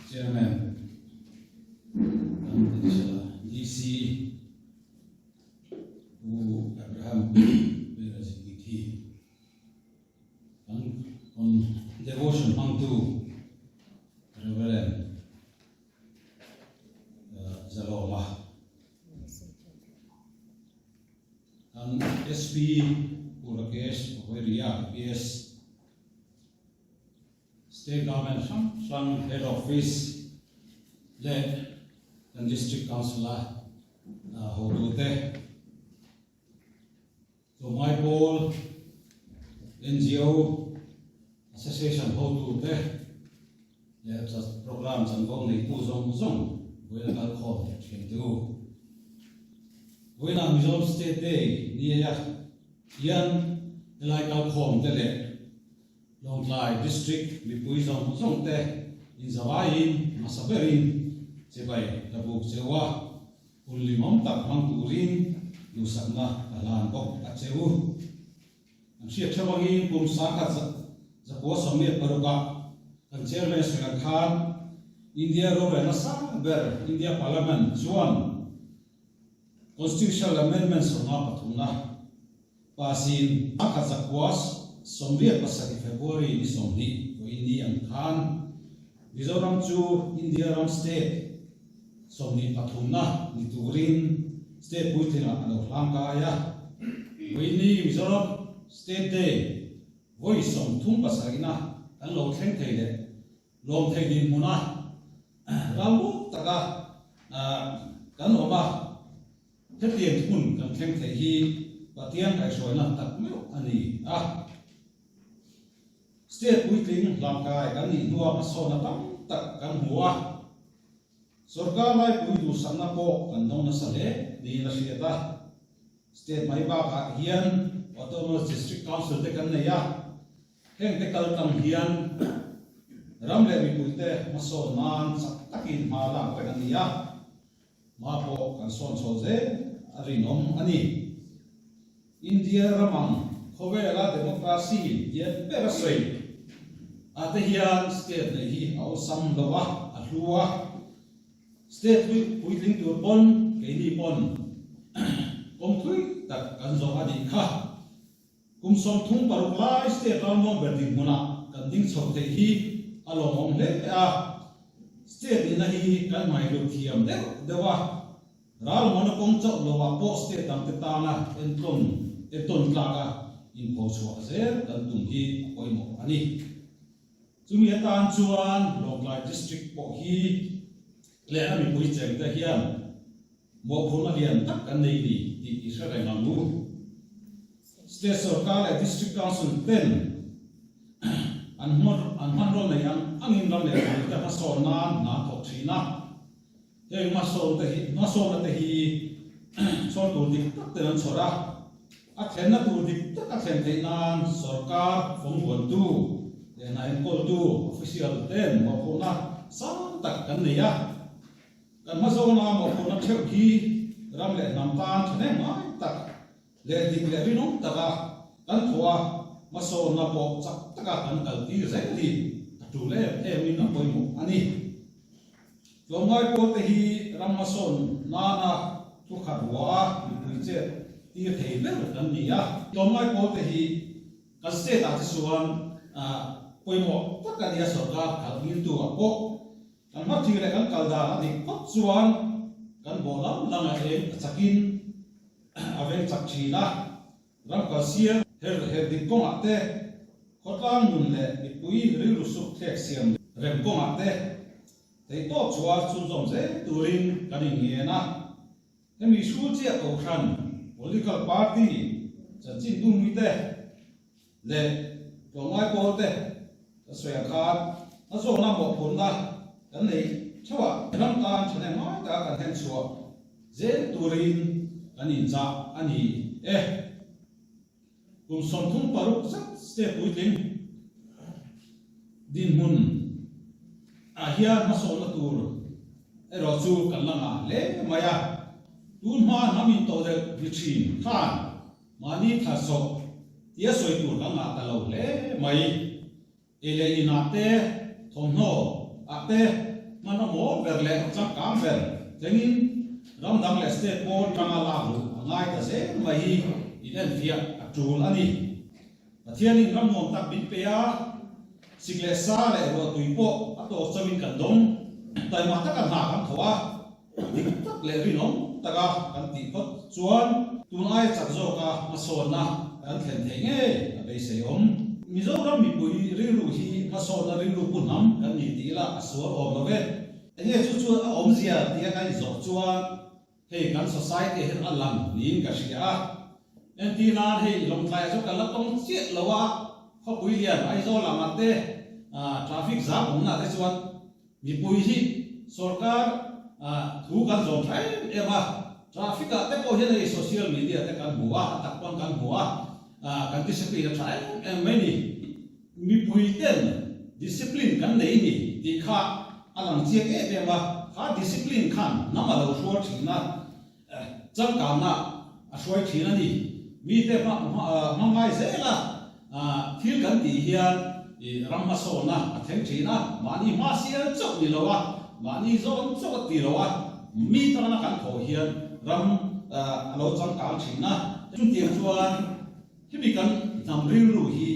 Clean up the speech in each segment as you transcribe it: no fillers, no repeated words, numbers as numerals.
Chairman kan DC Pu Abraham Veerazikithi kan devotion hmangtu Reverend Zalawma kan SP Pu Rakesh Pahoiria PS State Government hrang hrang Head Office leh kan District Council a hotute Tlawmngai pawl, NGO, Association hotute leh programme chanvo neitu zawng zawng vawiin a kal khawm leh thin te u. Vawiinah Mizoram State Day ni a hian helai kal khawm te leh Lawngtlai District mipui zawng zawng te inzavaiin hmasa berin chibai ka buk cheu a. Hun limawm tak hmang turin duhsakna ka hlan bawk a che u. An hriat theuh angin kum sangkhat zakua 16 ah kan chairman sawi ang khan India rorelna sang ber India Parliament chuan Constitutional Amendment 53 na pass-in sangkhat zakua 87 February ni 20 vawiin ni ang khan Mizoram chu India ram state 23na ni turin state puitlingah a lo hlangkai a. Vawiini Mizoram State Day vawi 37na kan lo thleng thei leh lawm thei dinhmuna ralmuk taka kan awm a, hetiang hmun kan thleng thei hi Pathian kaihhruaina tak meuh a ni a. State puitling hlangkai kan nih hnuah hmasawnna tam tak kan hmu a, sorkar laipui duhsakna pawh kan dawng nasa hle niin a hriat a. State mai bakah hian Autonomous District Council te kan nei a, heng te kal tlang hian ram leh mipuite hmasawn nan chak takin hma lak reng a ni a, hma pawh kan sawn chho zel a rinawm a ni. India ramang khawvela democracy lian ber a sawi ah te hian state neih hi a awlsam lo a, a hlu a. State puitling tur pawn keini pawn kawng thui tak kan zawh a nih kha. Kum 36 lai state rammuang ber dinhmunah kan ding chho theih hi a lawmawm hle a. State nihna hi kan hmailut thiam deuh deuh a. Ralmuana kawng chauh lovah pawh state dangte tana entawn entawn tlaka inpho chhuah zel kan tum hi a pawimawh a ni. Chumi atan chuan Lawngtlai District pawh hi leh a mipui chengte hian mawhphurhna lian tak kan nei ni tih i hre reng ang u. State sorkar leh District Council ten an hmanraw nei ang angin ram leh mipuite hmasawn nan hna an thawk thin a. Heng hmasawn te hi hmasawna te hi chhawr tur dik tak ten an chhawr a, a thlenna tur dik tak a thlen theih nan sorkar fawngvuantu leh hna enkawltu official ten mawhphurhna sang tak kan nei a. Kan hmazawna mawhphurhna theuh hi ram leh hnam tan thahnem ngai tak leh dik leh rinawm taka kan thawh a, hmasawnna pawh chak taka kan kaltir zel hi a tul em emin a pawimawh a ni. Tlawmngai pawlte hi ram hmasawn nana thu khat ruah a mipui chet tir thei ber kan ni a. Tlawmngai pawlte hi kan state ah te chuan pawimawh tak a ni a, sorkar khalh ngiltu ah pawh kan hma thir leh kan kal dan a dik phawt chuan kan bawh lam lang a eng a chakin a veng chak thin a. Ram kalsiam her her dik kawngah te, khawtlang nun leh mipui rilru suk thlek siam rem kawngah te theihtawp chhuah chhunzawm zel turin kan inngen a. Hemi hrul chiah kohhran, political party, chanchin bumui te leh tlawmngai pawl te ka sawi ang khan a zawhna mawhphurhna kan nei theuh a. Ram tan thahnem ngai taka kan hen chhuah zel turin kan inchah a ni e. Kum 36 zet step puitling dinhmun ah hian hmasawnna tur erawh chu kan la ngah hle mai a. Tun hma hnam intodelh ni thin khan mahni thla zawh tia sawi tur kan ngah ta lo hle mai. Ei leh inah te thawmhnaw ah te hman a mawl ber leh changkang ber thlengin ram dang leh state pawn tanga lak luh a ngai ta zel mai hi inenfiah a tul a ni. Pathianin ram nuam tak min pe a, sik leh sa leh ruahtui pawh a tawk chauhin kan dawng. Taima taka hna kan tho a. Dik tak leh rinawm taka kan tih phawt chuan tun aia chak zawka hmasawnna kan thlen theih ngei a beisei awm. Mizoram mipui rilru hi hmasawnna rilru pu hnam kan ni tih ila a sual awm lo ve. Enge chu chu a awmzia tia kan inzawh chuan hei kan society ah hian a lang niin ka hria a. Entir nan hei Lawngtlaiah chu kan la tawng chiah lo a, khawpui lian Aizawl lamah te traffic zam awmna ah te chuan Mipui hi sorkar thu kan zawm tha em em a, traffic ah te pawh hian hei social media te kan hmu a, a tak pawn kan hmu a, kan discipline a tha em em mai ni. Mipui ten discipline kan nei ni tih kha a lang chiang em em a, kha discipline khan hnam a lo hrual thin a, Changkanna a hruai thin a ni. Mite hma ngai zela thil kan tih hian ram hmasawnna a thleng thin a, mahni hma sial chauh ni lo a, mahni zawn chauh a ti lo a, mi tana kan thawh hian ram a lo changkang thin a. Chutiang chuan hemi kan hnam rilru hi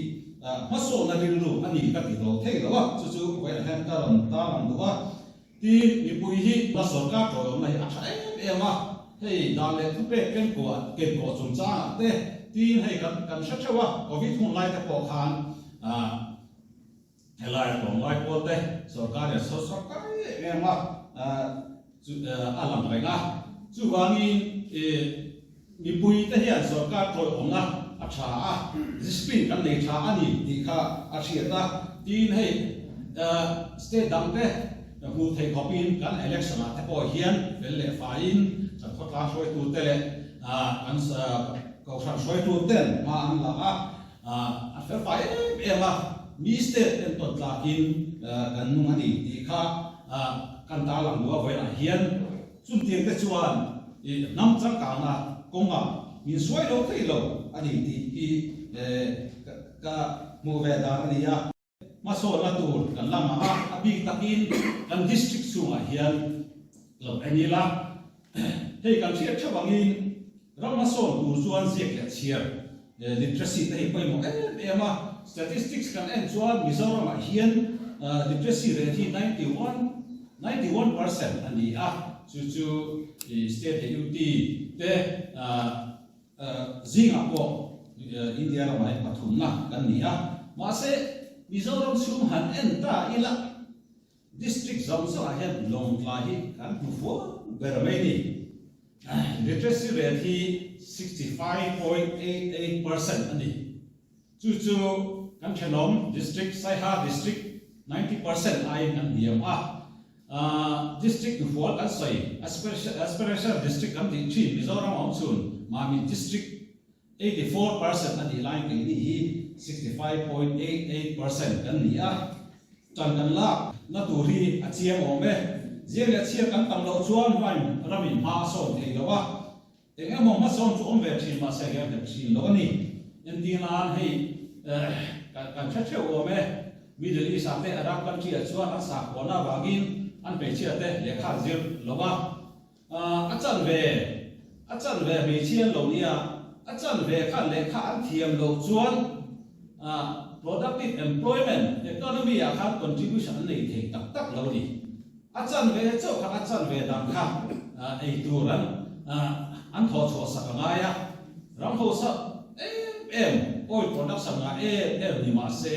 hmasawnna rilru a ni ka ti lo thei lo a, chu chu vawiinah hian ka rawn tarlang duh a. Tin, mipui hi la sorkar tawihawmna hi a tha em em a, hei dan leh thupek kenkuah kenkawh chungchangah te, tin hei kan kan hre theuh a, Covid hun lai te pawh khan ah helai tlawmngai pawl te sorkar hian saw sorkar em em a, ah chu a lang reng a, chuvangin ih mipui te hian sorkar tawihawmna a tha a, discipline kan nei tha a ni tih kha a hriat a, tin hei state dang te hmuh theih khawpin kan election ah te pawh hian fel leh faiin kan khawtlang hruaitu te leh kan kohhran hruaitu ten hma an la a, a fel fai em em a, mi state entawn tlakin kan nung a ni tih kha kan tarlang duh a vawiinah hian. Chutiang te chuan i hnam changkangna kawngah min suai lo thei lo a ni tih hi ka hmuh ve dan a ni a. Hmasawnna tur kan la ngah a, a bik takin kan district chhungah hian lo en ila. Hei kan hriat theuh angin Ram hmasawn tur chuan ziak leh chhiar, literacy te hi pawimawh em em a. Statistics kan en chuan Mizoramah hian literacy rate hi 91, 91 percent a ni a, chu chu state leh UT te zingah pawh India ramah hian pathumna kan ni a. Mahse, Mizoram chhung han en ta ila, District zawng zawngah hian Lawngtlai hi kan hmu fual ber mai ni. Literacy rate hi 65.88 percent a ni. Chu chu kan thenawm district Saiha district 90 percent aiin kan hniam a. District hnufual kan sawi aspirational district kan tih thin Mizoram a awm chhun Mamit district 84 percent a nih laiin keini hi 65.88 percent kan ni a, ṭan kan lak na tur hi a chiang awm e. Ziak leh chhiar kan tam loh chuan rain ramin hma a sawn thei lo a, eng emaw hmasawn chu awm ve ṭhin mahse a nghet ṭhin lo a ni. Entir nan hei kan hre theuh awm e, Middle East ah te Arab country ah chuan an sakhuana avangin an hmeichhia te lehkha an zir lo a, A chanve, a chanve hmeichhia an lo nia, a chanve khan lehkha an thiam loh chuan productive employment economy ah khan contribution an nei thei tak tak lo ni. A chanve chauh khan a chanve dang kha ei tur an an thawh chhuah sak a ngai a, ram hausa em em oil production ngah em em ni mah se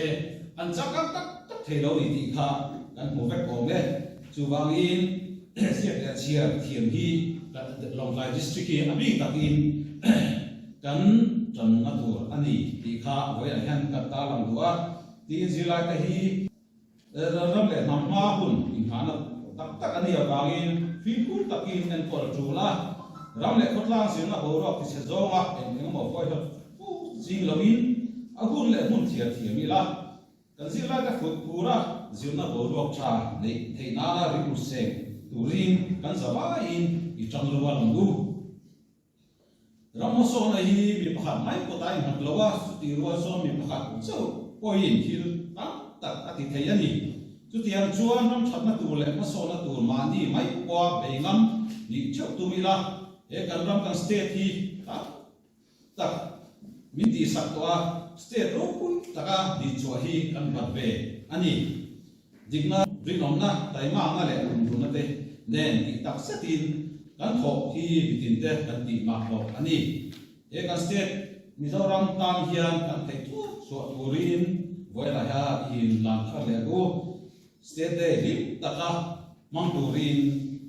an changkang tak tak thei lo ni tih kha kan hmu vek awm e. Chuvangin ziak leh chhiar thiam hi Lawngtlai District hi a bik takin kan tanna tur a ni tih kha vawiinah hian kan tarlang duh a. Tiin zirlaite hi ram leh hnam hma hun inghahna tak tak a nih avangin fimkhur takin enkawl a tul a. Ram leh khawtlang zirna boruak tichhe zawnga eng eng emaw vawihawt fu ching loin a hun leh hmun thiar thiam ila. Kan zirlaite fut phura zirna boruak tha neih theih nana rilru seng turin kan za vaiin i tang rual ang u. Ram hmasawna hi mi pakhat mai kawt a innghat lo a, chutih rual chuan mi pakhat chauh pawhin thil tam tak a ti thei a ni. Chutiang chuan ram thatna tur leh hmasawnna tur mahni mai pawha bei ngam nih theuh tum ila, he kan ram kan state hi tam tak min tihsak tawh a, state ropui taka dinchhuah hi kan bat ve a ni. Dikna, rinawmna, taimakna leh tumruhna te nen tih tak zetin kan thawh hi mitin te kan tih mak hlawh a ni. He kan state Mizoram tan hian kan theih thuak chhuah turin vawilah hian in lan thar leh u. State Day hlim taka hmang turin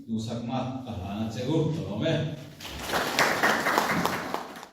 duhsakna ka hlan a che u, ka lawm e.